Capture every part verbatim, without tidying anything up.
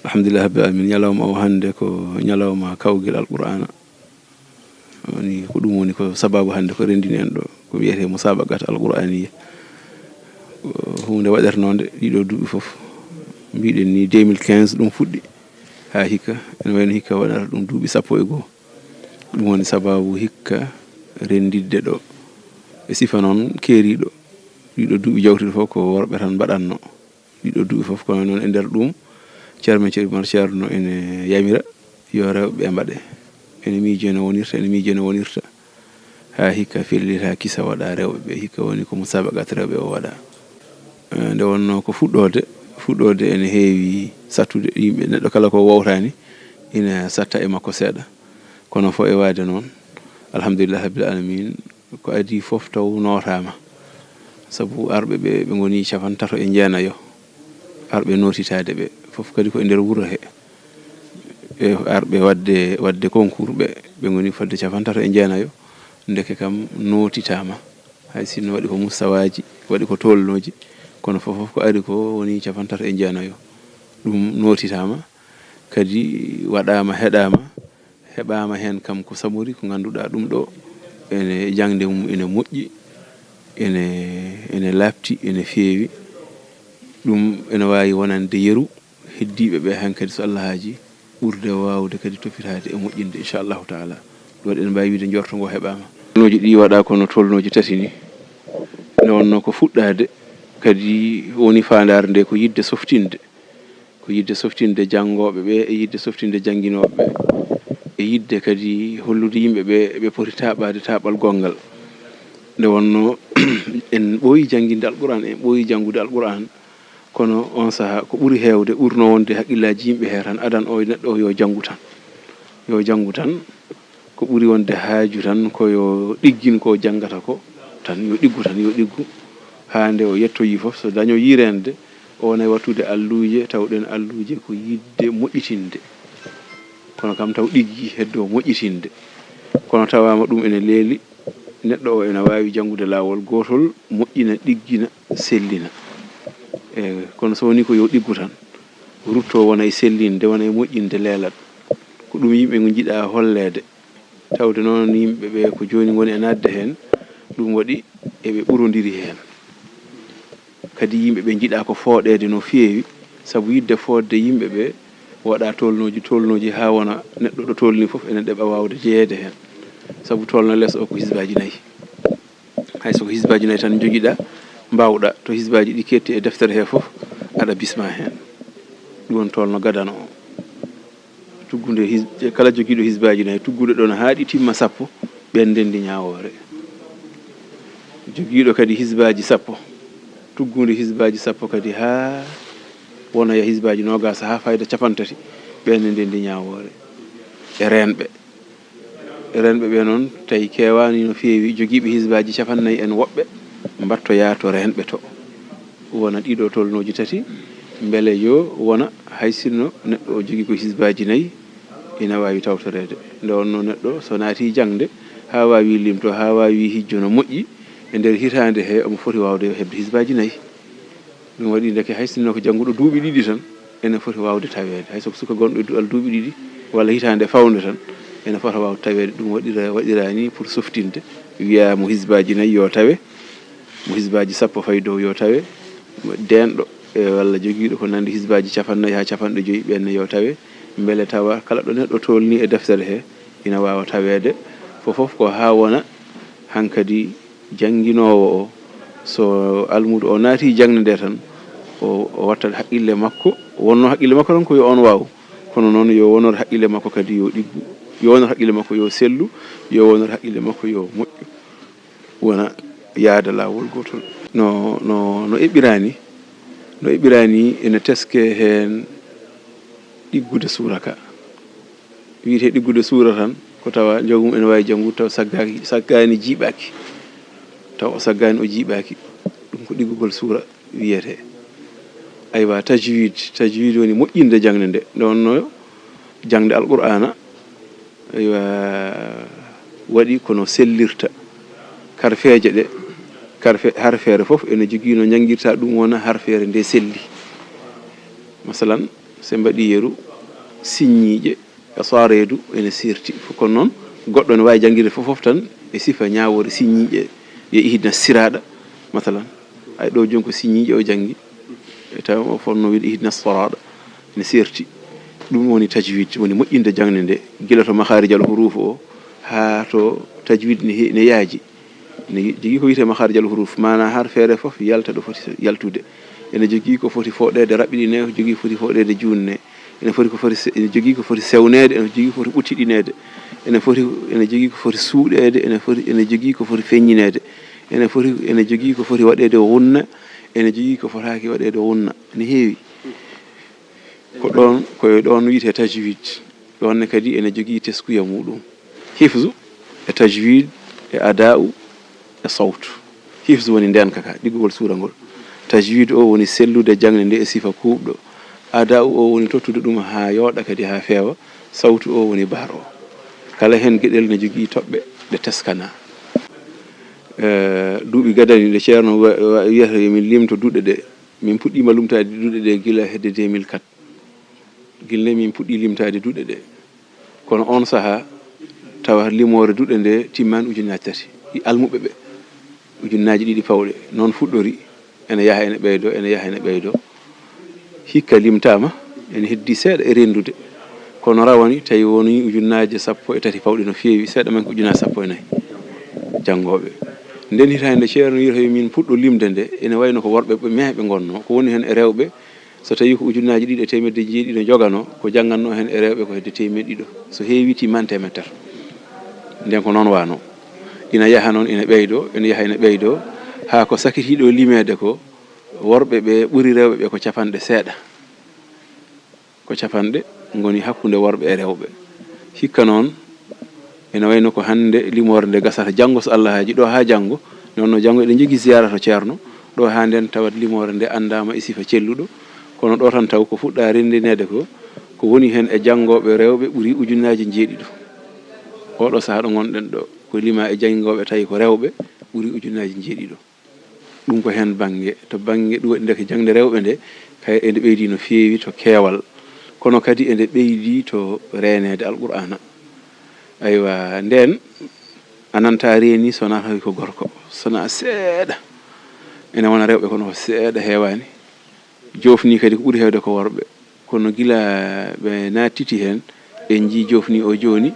Alhamdulillah rabbil alamin, ñalawma o hannde ko ñalawma kawgel Alqur'aana. Woni ko ɗum woni ko sababu hannde ko renndini en ɗo, ko wiyetee musabaqat Alqur'aaniyya. Ko huunde waɗernoonde ɗiɗo duuɓi fof. Mbiɗen ni deux mille quinze ɗum fuɗɗi, haa hikka, ene wayno hikka waɗata ɗum duuɓi sappo e goo. Ɗum woni sababu hikka renndidde ɗo. E sifa noon keeriiɗo, ɗiɗo duuɓi jawtuɗi fof ko worɓe tan mbaɗatno. Ɗiɗo duuɓi fof, kono noon e nder ɗum, Ceerno men Ceerno Umar Ceerno ene yamira yo rewɓe ɓe mbaɗe. Ene miijoo no wonirta, ene miijoo no wonirta. Haa hikka fellita kisa waɗa rewɓe ɓe, hikka woni ko musabaqat rewɓe o waɗa. Eh, nde wonnoo ko fuɗɗoode, fuɗɗoode ene heewi sattude yimɓe, neɗɗo kala ko wowtaani ina satta e makko seeɗa. Kono fof e waade noon, alhamdulillah rabbil alamin, ko adii fof taw nootaama. Sabu arɓe ɓe, ɓe ngoni capanɗe tato e jeenayo, arɓe nootitaade ɓe. Fof kadi ko e nder wuro he. E arɓe waɗde, waɗde concours ɓe, ɓe ngoni fodde capanɗe tato e jeenayo, ndeke kam nootitaama. Hay sinno waɗi ko mustawaaji, waɗi ko tolnooji, kono fof fof ko ari ko woni capanɗe tato e jeenayo. Ɗum nootitaama, kadi waɗaama, heɗaama, heɓaama heen kam ko samori, ko ngannduɗaa ɗum ɗo ene jaŋde mum ene moƴƴi, ene, ene laaɓti, ene feewi. Ɗum ene waawi wonande yeru heddiiɓe ɓe hankadi, so Allah haajii, ɓurde waawde kadi toppitaade e moƴƴinde, inchallahu taala. Ɗum waɗi eɗen mbaawi wiyde njorto ngo heɓaama. Tolnooji ɗi waɗa kono tolnooji tati ni. Nde wonnoo ko fuɗɗaade, kadi woni faandaare nde ko yiɗde softinde. Ko yiɗde softinde janngooɓe ɓe, e yiɗde softinde jannginooɓe ɓe, e yiɗde kadi hollude yimɓe ɓe, ɓe poti taaɓaade taaɓal gonngal. Nde wonnoo en ɓooyi jannginde Alquraan, en ɓooyi janngude Alquraan, kono oon sahaa ko ɓuri heewde, ɓurnoo wonde haqqillaaji yimɓe he tan, adan o neɗɗo o yo janngu tan. Yo janngu tan, ko ɓuri wonde haaju tan ko yo ɗiggin ko janngata ko tan, yo ɗiggu tan, yo ɗiggu, haa nde o yettoyii fof, so dañoyii reende, o wona e wattude alluuje, tawɗen alluuje ko yiɗde moƴƴitinde. Kono kam taw ɗiggi heddo moƴƴitinde. Kono tawaama ɗum ene leeli, neɗɗo o ene waawi janngude laawol gootol, moƴƴina, ɗiggina, sellina. E, kono so wonii ko yo ɗiggu tan, rutto wona e sellinde, wona e moƴƴinde leelat. Ko ɗum yimɓe njiɗa holleede. Tawde noon yimɓe ɓe ko jooni ngoni e naatde heen, ɗum waɗi eɓe ɓurondiri heen. Kadi yimɓe ɓe njiɗa ko fooɗeede no feewi, sabu yiɗde fooɗde yimɓe ɓe waɗa tolnooji, tolnooji haa wona neɗɗo ɗo tolni fof ene ɗeɓa waawde jeyeede heen, sabu tolno les o ko hisbaaji nayi. Hay so ko hisbaaji nayi tan njogiɗa, mbaawɗa, to hisbaaji ɗi keetti e deftere he fof, aɗa bisma heen. Ɗum woni tolno gadano o. Tuggude his-, kala jogiiɗo hisbaaji nayi, tuggude ɗoon haa ɗi timma sappo, ɓen ndenndi ñaawoore. Jogiiɗo kadi hisbaaji sappo, tuggude hisbaaji sappo kadi haa wona e hisbaaji noogaas haa fayda cappanɗe tati, ɓen ne ndenndi ñaawoore. E reenɓe. Reenɓe ɓe noon, tawi keewaani no feewi, jogiiɓe hisbaaji cappanɗe nayi en woɓɓe, mbattoyaa to reenɓe to. Wona ɗiɗo tolnooji tati, mbele yo wona hay sinno neɗɗo o jogii ko hisbaaji nayi, ina waawi tawtoreede. Nde wonnoo neɗɗo so naatii jaŋde, haa waawi limto, haa waawi hijjo no moƴƴi, e nder hitaande he omo foti waawde heɓde hisbaaji nayi. Ɗum waɗi ndeke hay sinno ko jannguɗo duuɓi ɗiɗi tan, ene foti waawde taweede. Hay so ko suka gonɗo e duɗal duuɓi ɗiɗi walla hitaande fawnde tan, ene fota waawde taweede. Ɗum waɗira, waɗiraani pour softinde, wiyaa mo hisbaaji nayi yo tawe, mo hisbaaji sappo fayi dow yo tawe, deenɗo e walla jogiiɗo ko nanndi hisbaaji cappanɗe nayi haa cappanɗe joyi, ɓeen ne yo tawe, mbele tawa kala ɗo neɗɗo tolni e deftere he, ina waawa taweede. Fof fof ko haa wona hankadi jannginoowo o, so almuudo o naatii jaŋde nde tan, o, o wattat haqqille makko, wonnoo haqqille makko tan ko yo oon waaw, kono noon yo wonor haqqille makko kadi yo ɗiggu, yo wonor haqqille makko yo sellu, yo wonor haqqille makko yo moƴƴu, wona yaada laawol gootol. No, no, no eɓɓiraani, no eɓɓiraani ene teskee heen ɗiggude suura ka. Wiyetee ɗiggude suura tan, ko tawa joomu mum ene waawi janngude, tawa saggaaki, saggaani jiiɓaaki, tawa o saggaani o jiiɓaaki, ɗum ko ɗiggugol suura wiyetee. Aywa, tajwid, tajwid woni moƴƴinde jaŋde nde. Nde wonnoo jaŋde Alqur'aana, aywa, waɗi kono sellirta. Karfeeje ɗe, karfe, harfeere fof ene jogii no njanngirta ɗum wona harfeere nde selli. Masalan, So en mbaɗii yeru, sinñiiƴe e sooreedu ene seerti. Ko noon, goɗɗo ne waawi janngirde fof fof tan e sifa ñaawoore sinñiiƴe, yo ihdina siraaɗa, masalan. Ay ɗo jooni ko sinñiiƴe o janngi, e tawa o fotno wiide ihdina siraaɗa, ene seerti. Ɗum woni tajwid, woni moƴƴinde jaŋde nde, gila to makaarijal huruuf o haa to tajwid ne he-, ne yaaji. Ene jogii ko wiyetee makaarijal huruuf, maanaa harfeere fof yalta ɗo foti yaltude. Ene jogii ko foti fooɗeede raɓɓiɗinee, jogii foti fooɗeede juutnee. Ene foti ko foti se-, ene jogii ko foti sewneede, ene jogii ko foti ɓuttiɗineede. Ene foti, ene jogii ko foti suuɗeede, ene foti, ene jogii ko foti feññineede. Ene foti, ene jogii ko foti waɗeede gunna, ene jogii ko fotaaki waɗeede gunna. Ene heewi. Ko ɗoon, ko e ɗoon wiyetee tajwid. Ɗoon ne kadi ene jogii teskuya muuɗum. Hifzu e tajwid e adaa'u e sawtu. Hifzu woni ndeenka ka, ɗiggugol suura ngol. Tajwid o woni sellude jaŋde nde e sifa kuuɓɗo. Adaa'u o woni tottude ɗum haa yooɗa kadi haa feewa. Sawtu o woni baar o. Kala heen geɗel ne jogii toɓɓe ɗe teskanaa. Eh, duuɓi gadani nde Ceerno wa-, wa-, wiyata yo min limto duɗe ɗe. Min puɗɗiima lumtaade duɗe ɗe gila hedde deux mille quatre. Gila ne min puɗɗii limtaade duɗe ɗe. Kono oon sahaa, tawa limoore duɗe nde timmaani ujunnaaji tati. E almuɓɓe ɓe, ujunnaaji ɗiɗi pawɗe. Noon fuɗɗori, ene yaha ene ɓeydoo, ene yaha ene ɓeydoo. Hikka limtaama, ene heddii seeɗa e renndude. Kono rawane, tawi wonii ujunnaaje sappo e tati pawɗe no feewi, seeɗa men ko ujunnaaje sappo e nayi janngooɓe. Ndeen hitaande Ceerno wiyata yo min puɗɗo limde nde, ene wayno ko worɓe ɓe meeɓe ngonnoo, ko woni heen e rewɓe, so tawii ko ujunnaaji ɗiɗi e teemedde jeeɗiɗi no joganoo, ko janngannoo heen e rewɓe ko hedde teemedde ɗiɗo. So heewii, timmaani teemedde tato. Ndeen ko noon waanoo. Ina yaha noon, ina ɓeydoo, ina yaha ina ɓeydoo, haa ko sakitiiɗo limeede ko, worɓe ɓe ɓuri rewɓe ɓe ko capanɗe seeɗa. Ko capanɗe ngoni hakkunde worɓe e rewɓe. Hikka noon, ene wayno ko hannde limoore nde gasata. Janngo, so Allah haaji, ɗo haa janngo, nde wonnoo janngo eɗen njogii ziyaara to Ceerno, ɗo haa ndeen tawat limoore nde anndaama e sifa celluɗo, kono ɗo tan taw ko fuɗɗaa renndineede ko, ko woni heen e janngooɓe rewɓe ɓuri ujunnaaji njeeɗiɗo. Oɗo sahaa ɗo ngonɗen ɗo, ko limaa e janngooɓe tawi ko rewɓe ɓuri ujunnaaji njeeɗiɗo. Ɗum ko heen bannge, to bannge ɗum waɗi ndeke jaŋde rewɓe nde, kay ene ɓeydi no feewi to keewal, kono kadi ene ɓeydi to reeneede Alqur'aana. Aywa, ndeen a nanta reeni so wonaa tawi ko gorko, so wonaa seeɗa. Ene wona rewɓe kono ko seeɗa, heewaani. Joofni kadi ko ɓuri heewde ko worɓe. Kono gila ɓe naatiti heen, en njii joofni o jooni,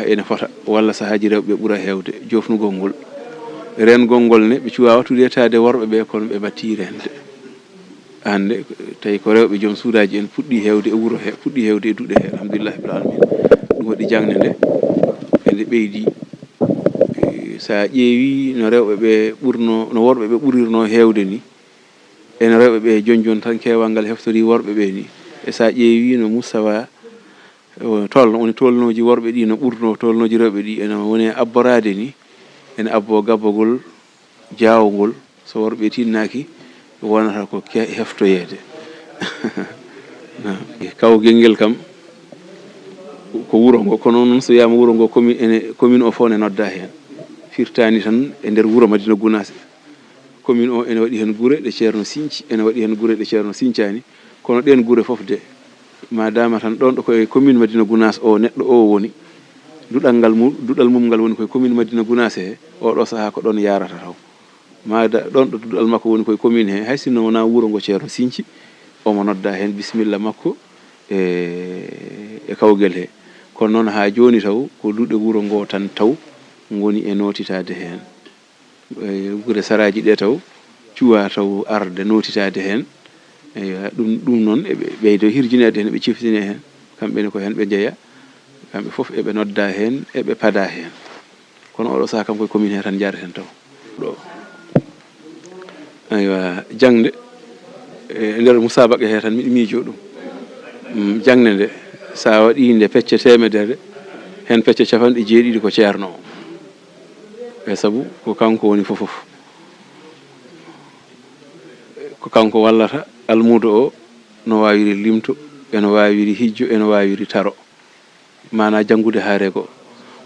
ene fota, walla sahaaji rewɓe ɓura heewde joofnugol ngol. Reengol ngol ne, ɓe cuwaa wattude yettaade worɓe ɓe, kono ɓe mbattii reende. Hannde, tawi ko rewɓe joom suudaaji en puɗɗii heewde e wuro he, puɗɗii heewde e duɗe he, alhamdulillahi rabbil aalamiin. Ɗum waɗi jaŋde nde, ende ɓeydi. Eh, so a ƴeewii no rewɓe ɓe ɓurnoo, no worɓe ɓe ɓurirnoo heewde ni, ene rewɓe ɓe jooni jooni tan keewal ngal heftorii worɓe ɓe ni. E so a ƴeewii no mustawa, o, tolno, woni tolnooji worɓe ɗi no ɓurnoo tolnooji rewɓe ɗi, ene woni e abboraade ni, ene abboo gabbagol jaawngol, so worɓe tinnaaki, wonata ko ke-, heftoyeede. Kawgel ngel kam, ko wuro ngo, kono noon so wiyaama wuro ngo, commune, ene, commune o fof ne noddaa heen. Firtaani tan e nder wuro Madina Gunaas. Commune o ene waɗi heen gure ɗe Ceerno sinci, ene waɗi heen gure ɗe Ceerno sincaani, kono ɗeen gure fof de, maadaama tan ɗoon ɗo ko e commune Madina Gunaas o neɗɗo o woni, duɗal ngal mum, duɗal mum ngal woni ko e commune Madina Gunaas he, oɗo sahaa ko ɗoon yaarata taw. Maada ɗoon ɗo duɗal makko woni ko e commune he, hay sinno wonaa wuro ngo Ceerno sinci, omo noddaa heen bismilla makko e, e kawgel he. Kono noon haa jooni taw ko duɗe wuro ngo tan taw ngoni e nootitaade heen. E gure saraaji ɗe taw cuwaa taw arde nootitaade heen. Eywa, ɗum, ɗum noon eɓe ɓeydo hirjineede heen, eɓe ciftinee heen. Kamɓe ne ko heen ɓe njeya, kamɓe fof eɓe noddaa heen, eɓe padaa heen. Kono oɗo sahaa kam koye commune he tan njaareten taw. Ɗo. Eywa, jaŋde, e nder musaabaqa he tan miɗo miijoo ɗum. Mm, jaŋde nde, so a waɗii nde pecce teemedere, heen pecce capanɗe jeeɗiɗi ko Ceerno o. E sabu ko kanko woni fof fof. Ko kanko wallata almuudo o no waawiri limto, eno waawiri hijjo, eno waawiri taro. Maanaa janngude haa rego.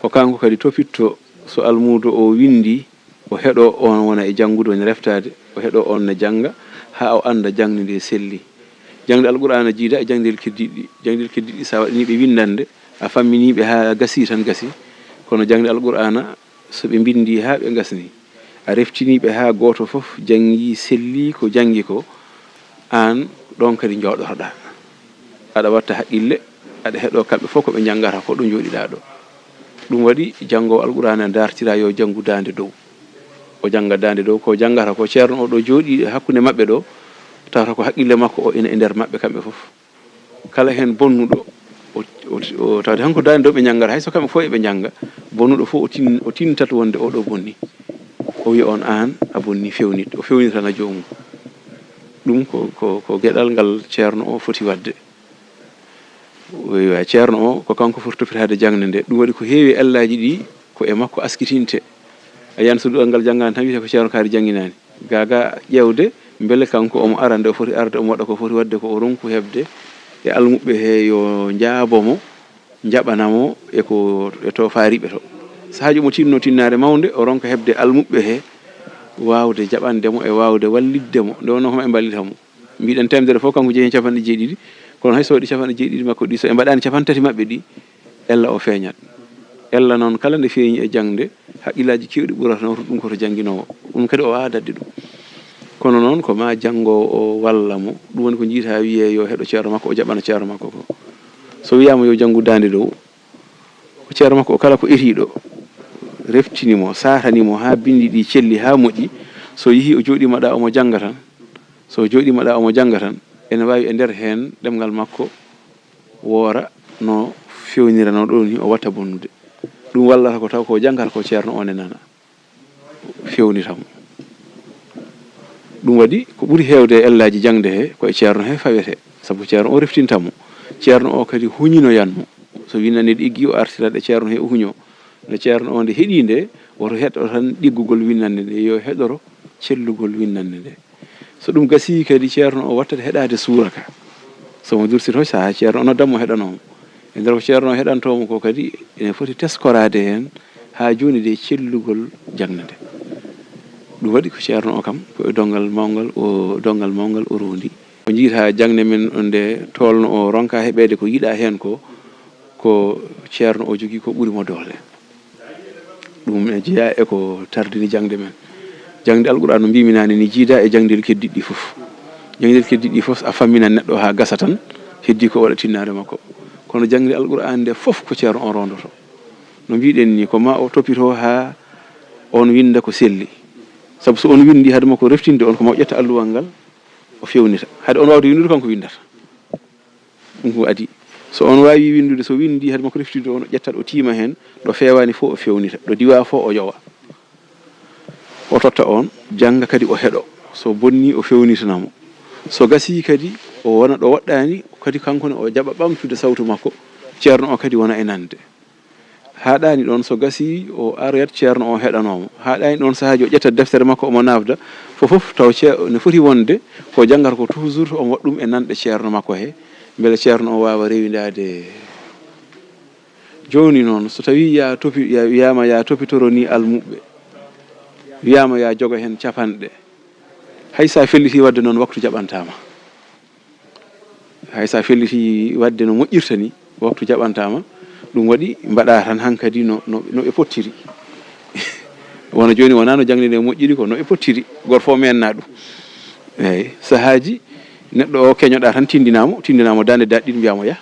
Ko kanko kadi topitto so almuudo o winndi, o heɗoo oon wona e janngude, woni reftaade, o heɗoo oon ne jannga haa o annda jaŋde nde selli. Jaŋde Alqur'aana jiida e jaŋdel keddiiɗi. Jaŋdel keddiiɗi, so a waɗanii ɓe winndannde, a famminii ɓe haa gasii tan gasii. Kono jaŋde Alqur'aana, so ɓe mbinndii haa ɓe ngasnii, a reftinii ɓe haa gooto fof janngii, sellii ko janngi ko, aan ɗoon kadi njooɗotoɗaa. Aɗa watta haqqille, aɗa heɗoo kamɓe fof ko ɓe njanngata ko ɗo njooɗiɗaa ɗo. Ɗum waɗi janngoowo Alqur'aana dartira yo janngu daande dow. O jannga daande dow, ko janngata ko ceerno o ɗo jooɗii e hakkunde maɓɓe ɗo, tawata ko haqqille makko o ina e nder maɓɓe kamɓe fof. Kala heen bonnuɗo, o, o, o, tawde hanko daande dow ɓe njanngata, hay so kamɓe fof eɓe njannga, bonnuɗo fof o tin-, o tintat wonde o ɗo bonni. O wiya on aan a bonni, fewnit, o fewnitana joomum. Ɗum ko, ko, ko geɗal ngal ceerno o foti waɗde. Eywa, ceerno o ko kanko foti toppitaade jaŋde nde. Ɗum waɗi ko heewi e ellaaji ɗi ko e makko askitinte. A yiyan so duɗal ngal janngaani tan wiyete ko ceerno kaari jannginaani. Gaa gaa ƴeewde mbele kanko omo ara nde o foti arde, omo waɗa ko foti waɗde, ko o ronku heɓde e almuɓɓe he yo njaabo mo, njaɓana mo e ko e to faariiɓe to. Sahaaji omo tinno tinnaare mawnde, o ronka heɓde almuɓɓe he waawde jaɓande mo e waawde wallitde mo. Nde wonnoo ko maɓɓe mballita mo. Mbiɗen teemedere fof, kanko jeyi heen capanɗe jeeɗiɗi, kono hay so waɗi capanɗe jeeɗiɗi makko ɗi, so ɓe mbaɗaani capanɗe tati maɓɓe ɗi, ella o feeñat. Ella noon, kala nde feeñi e jaŋde, haqqillaaji keewɗi ɓurata nawrude ɗum ko to jannginoowo. Ɗum kadi o waawaa daɗde ɗum. Kono noon, ko maa janngoowo o walla mo. Ɗum woni ko njiytaa wiyee yo heɗo ceerno makko, o jaɓana ceerno makko ko. So wiyaama yo janngu daande dow, ko ceerno makko o kala ko etiiɗo, reftini mo, saatani mo haa binndi ɗi celli haa moƴƴi. So yehii o jooɗiima ɗa omo jannga tan, so jooɗiima ɗa omo jannga tan, ene waawi e nder heen ɗemngal makko woora no feewnirano ɗo ni, o watta bonnude. Ɗum wallata ko taw ko janngata ko ceerno o ne nana, feewnita mo. Ɗum waɗi ko ɓuri heewde e ellaaji jaŋde he ko e ceerno he fawetee, sabu ceerno o reftinta mo. Ceerno o kadi huñinoyan mo. So winnande ɗiggi o artirat e ceerno he o huñoo. No ceerno o nde heɗii nde, woto heɗo tan ɗiggugol winnande nde, yo heɗoro cellugol winnande nde. So ɗum gasii kadi, ceerno o wattat heɗaade suura ka. So mo dursitoo, sahaa ceerno o noddan mo, heɗanoo mo. E nder ko ceerno o heɗantoo mo ko kadi, ene foti teskoraade heen haa jooni de cellugol jaŋde nde. Ɗum waɗi ko ceerno o kam, ko e donngal mawngal o, donngal mawngal o rondi. O njiytaa jaŋde men nde tolno o ronka heɓeede ko yiɗaa heen ko, ko ceerno o jogii ko ɓuri mo doole. Ɗum ene jeyaa e ko tardini jaŋde men. Jaŋde Alqur'aan no mbiimi naane ni jiidaa e jaŋdeeli keddiiɗi ɗi fof. Jaŋdeeli keddiiɗi ɗi fof a famminan neɗɗo haa gasa tan, heddii ko waɗa tinnaare makko. Kono jaŋde Alqur'aan nde fof ko ceerno o rondoto. No mbiɗen ni, ko ma o toppitoo haa on winnda ko selli. Sabu so on winndii hade makko reftinde on, ko ma o ƴetta alluwal ngal, o feewnita. Hade on waawde winndude, kanko winndata. Ɗum ko adii. So on waawii winndude, so winndii hade makko reftinde on, o ƴettat, o tiima heen, ɗo feewaani fof o feewnita, ɗo diwaa fof o yowa. O totta on, jannga kadi o heɗo. So bonnii, o feewnitana mo. So gasii kadi, o wona ɗo woɗɗaani, kadi kanko ne o jaɓa ɓamtude sawtu makko, ceerno o kadi wona e nande. Haaɗaani ɗoon, so gasii o aroyat ceerno o heɗanoo mo. Haaɗaani ɗoon, sahaaji o ƴettat deftere makko omo naafda, fof fof taw ce-, ne foti wonde ko janngata ko toujours omo waɗa ɗum e nanɗe ceerno makko he, mbele ceerno o waawa rewindaade. Jooni noon, so tawii ya topi-, ya wiyaama ya topitoro ni almuɓɓe, wiyaama ya jogo heen capanɗe, hay so a fellitii waɗde noon, waktu jaɓantaa ma. Hay so a fellitii waɗde no moƴƴirta ni, waktu jaɓantaa ma, ɗum waɗi mbaɗaa tan hankadi no, no, no ɓe pottiri. Wano jooni wonaa no jaŋde nde moƴƴiri ko, no ɓe pottiri, gooto fof meennaa ɗum. Eeyi, sahaaji neɗɗo o keñoɗaa tan, tinndinaa mo, tinndinaa mo daande daaɗe ɗiɗi, mbiyaa mo yah,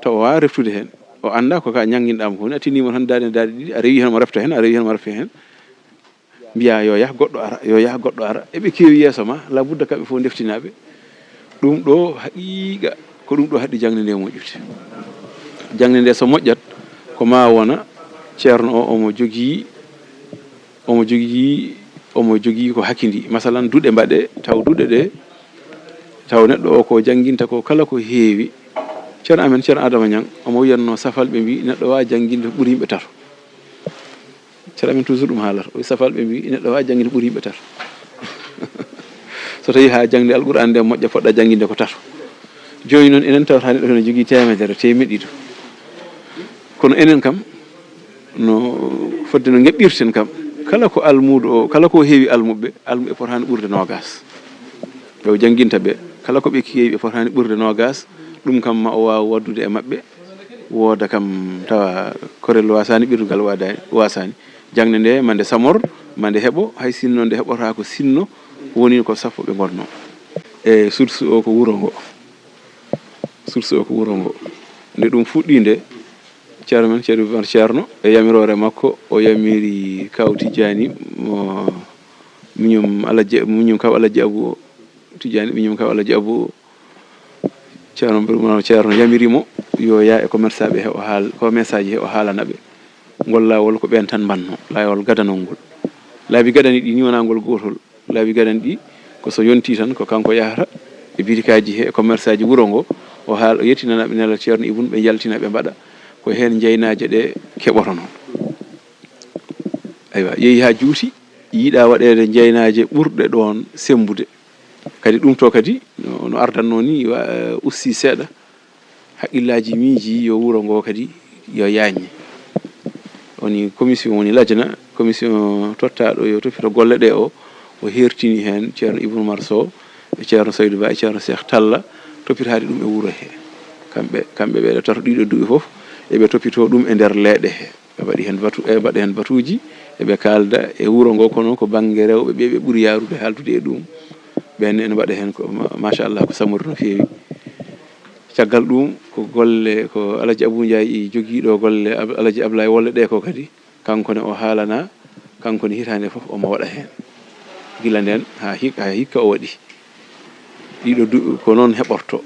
taw o waawaa reftude heen. O anndaa ko ka ñannginɗaa mo ko woni, a tinndii mo tan daande daaɗe ɗiɗi, a rewii heen mo refta heen, a rewii heen mo refta heen. Mbiyaa yo yah goɗɗo ara, yo yah goɗɗo ara. Eɓe keewi yeeso ma, labudda kamɓe fof ndeftinaaɓe. Ɗum ɗo haqiiqa, ko ɗum ɗo haɗi jaŋde nde moƴƴude. Jaŋde nde so moƴƴat, ko ma wona ceerno o omo jogii, omo jogii, omo jogii ko hakindi. Masalan, duɗe mbaɗe, taw duɗe ɗe, taw neɗɗo o ko jannginta ko kala ko heewi. Ceerno amen, Ceerno Adama Ñaŋ, omo wiyatno safalɓe mbii, neɗɗo waawa jannginde ko ɓuri yimɓe tato. Ceerno amen toujours ɗum haalata. O wi safalɓe mbii, neɗɗo waawa jannginde ɓuri yimɓe tato. So tawii haa jaŋde Alquraan nde moƴƴa, poɗɗa jannginde ko tato. Jooni noon, enen tawata neɗɗo hene jogii teemedere, teemeɗɗe ɗiɗo. Kono enen kam, no fodde no ngeɓɓirten kam, kala ko almuudo o, kala ko heewi almuɓɓe, almuɓɓe potaani ɓurde noogaas. Ɓe o jannginta ɓe. Kala ko ɓe keewi, ɓe potaani ɓurde noogas. Ɗum kam ma o waaw waɗdude e maɓɓe. Wooda kam tawa korel waasaani, ɓirdugal waadaani, waasaani. Jaŋde nde ma nde Samor, ma nde heɓo, hay sinno nde heɓotaako sinno, woni ko sappo ɓe ngonnoo. E source o ko wuro ngo. Source o ko wuro ngo. Nde ɗum fuɗɗii nde, Ceerno men, Ceerno Ibrahima Ceerno, e yamiroore makko, o yamiri Kaw Tijjaani, mo miñum Alhaji, miñum Kaw Alhaji Abu o, Tijjaani, miñum Kaw Alhaji Abu o, Ceerno Ibrahima Ceerno yamiri mo yo yaa e commerçant ɓe, he o haal-, commerçant ji he o haalana ɓe. Ngol laawol ko ɓeen tan mbannoo, laawol gadanol ngol. Laabi gadani ɗi ni wonaa ngol gootol. Laabi gadani ɗi ko so yontii tan ko kanko yahata e bitikaaji he, e commerçant ji wuro ngo, o haal, o yettinana ɓe nelal Ceerno Ibun, ɓe njaltina, ɓe mbaɗa. Ko heen njeynaaje ɗe keɓotonoo. Aywa, yehi haa juuti, yiɗaa waɗeede njeynaaje ɓurɗe ɗoon semmbude. Kadi ɗum to kadi no, no ardannoo ni, wa-, usti seeɗa. Haqqillaaji miiji yo wuro ngo kadi yo yaañe. Woni commission, woni lajna, commission tottaaɗo yo toppito golle ɗe o, o heertini heen Ceerno Ibnu Umar Sow, e Ceerno Saydu Ba, e Ceerno Seex Talla, toppitaade ɗum e wuro he. Kamɓe, kamɓe ɓe ɗo tato ɗiɗo duuɓi fof, eɓe toppitoo ɗum e nder leeɗe he. Ɓe mbaɗi heen batu, e mbaɗa heen batuuji, eɓe kaalda e wuro ngo, kono ko bannge rewɓe ɓe, ɓe ɓuri yaarude haaldude e ɗum. Ɓeen ene mbaɗa heen ko ma-, machallah, ko samori no feewi. Caggal ɗum, ko golle, ko Alhaji Abou Ndiaye jogiiɗo golle Ab-, Alhaji Ablaye Wolle ɗe ko kadi, kanko ne o haalana, kanko ne hitaande fof omo waɗa heen. Gila ndeen haa hik-, haa hikka o waɗi. Ɗiɗo du-, ko noon heɓorto.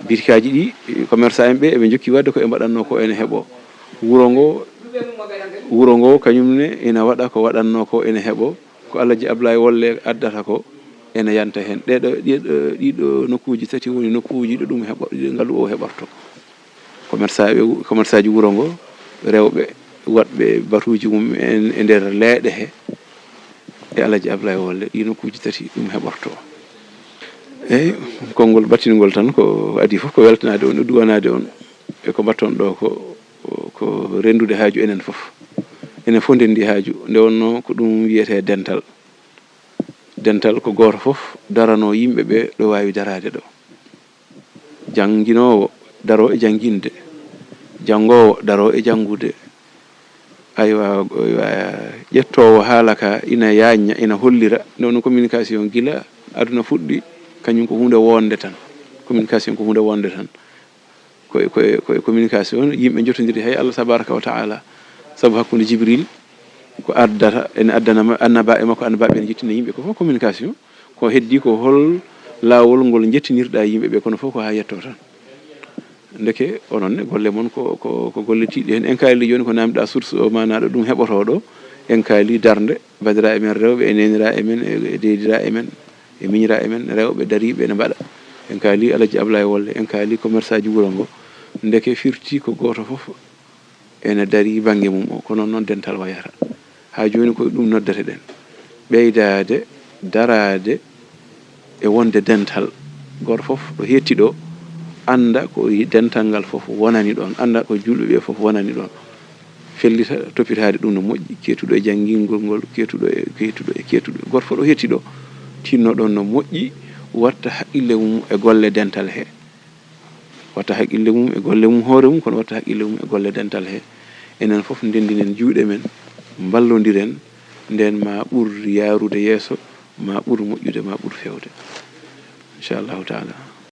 Bitikaaji ɗi, commerçant en ɓe, eɓe njokki waɗde ko ɓe mbaɗatnoo ko ene heɓo. Wuro ngo, wuro ngo kañum ne ina waɗa ko waɗatnoo ko ene heɓo. Ko Alhaji Ablaye Wolle addata ko ene yanta heen. Ɗeɗo, ɗiɗo, ɗiɗo nokkuuji tati woni nokkuuji ɗo ɗum heɓo-, ɗi ngalu o heɓorto. Commerçant ɓe, commerçant ji wuro ngo, rewɓe waɗɓe batuuji mum en e nder leeɗe he, e Alhaji Ablaye Wolle, ɗi nokkuuji tati ɗum heɓorto. Eyi, konngol battingol tan ko adii fof ko weltanaade on, e duwanaade on, e ko mbaɗton ɗo ko, ko renndude haaju enen fof. Enen fof ndenndi haaju, nde wonnoo ko ɗum wiyetee dental. Dental ko gooto fof daranoo yimɓe ɓe ɗo waawi daraade ɗo. Jannginoowo daroo e jannginde, janngoowo daroo e janngude. Aywa, aywa, ƴettoowo haala ka ina yaañña, ina hollira, nde wonnoo communication gila aduna fuɗɗi, kañum ko huunde woonde tan. Communication ko huunde woonde tan. Ko e, ko e, ko e communication yimɓe njotondiri, hay Allah tabaraka wa taala, sabu hakkunde Jibril ko addata, ene addana ma-, annabaaɓe makko, annabaaɓe ene njettina yimɓe, ko fof communication. Ko heddii ko hol laawol ngol njettinirɗaa yimɓe ɓe, kono fof ko haa yettoo tan. Ndeke onon ne, golle mon ko, ko, ko golle tiiɗɗe heen. En kaali jooni ko naamndaa source o, maanaa ɗo ɗum heɓotoo ɗo. En kaali darnde banndiraaɓe men rewɓe, e neeniraaɓe men, e, e deediraaɓe men, e miñiraaɓe men rewɓe dariiɓe ene mbaɗa. En kaali Alhaji Ablaye Wolle, en kaali commerçant ji wuro ngo. Ndeke firti ko gooto fof ene darii bannge mum o, ko noon noon dental wayata. Haa jooni ko ɗum noddete-ɗen, ɓeydaade daraade e wonde dental. Gooto fof ɗo heetti ɗo, annda ko dental ngal fof wonani ɗoon, annda ko juulɓe ɓe fof wonani ɗoon. Fellita toppitaade ɗum no moƴƴi, keetuɗo e janngingol ngol, keetuɗo e, keetuɗo e, keetuɗo. Gooto fof ɗo heetti ɗo, tinno ɗoon no moƴƴi, watta haqqille mum e golle dental he. Watta haqqille mum e golle mum hoore mum, kono watta haqqille mum e golle dental he. Enen fof ndenndinen juuɗe men, mballondiren, ndeen ma ɓur yaarude yeeso, ma ɓur moƴƴude, ma ɓur feewde. Inchallahu taala.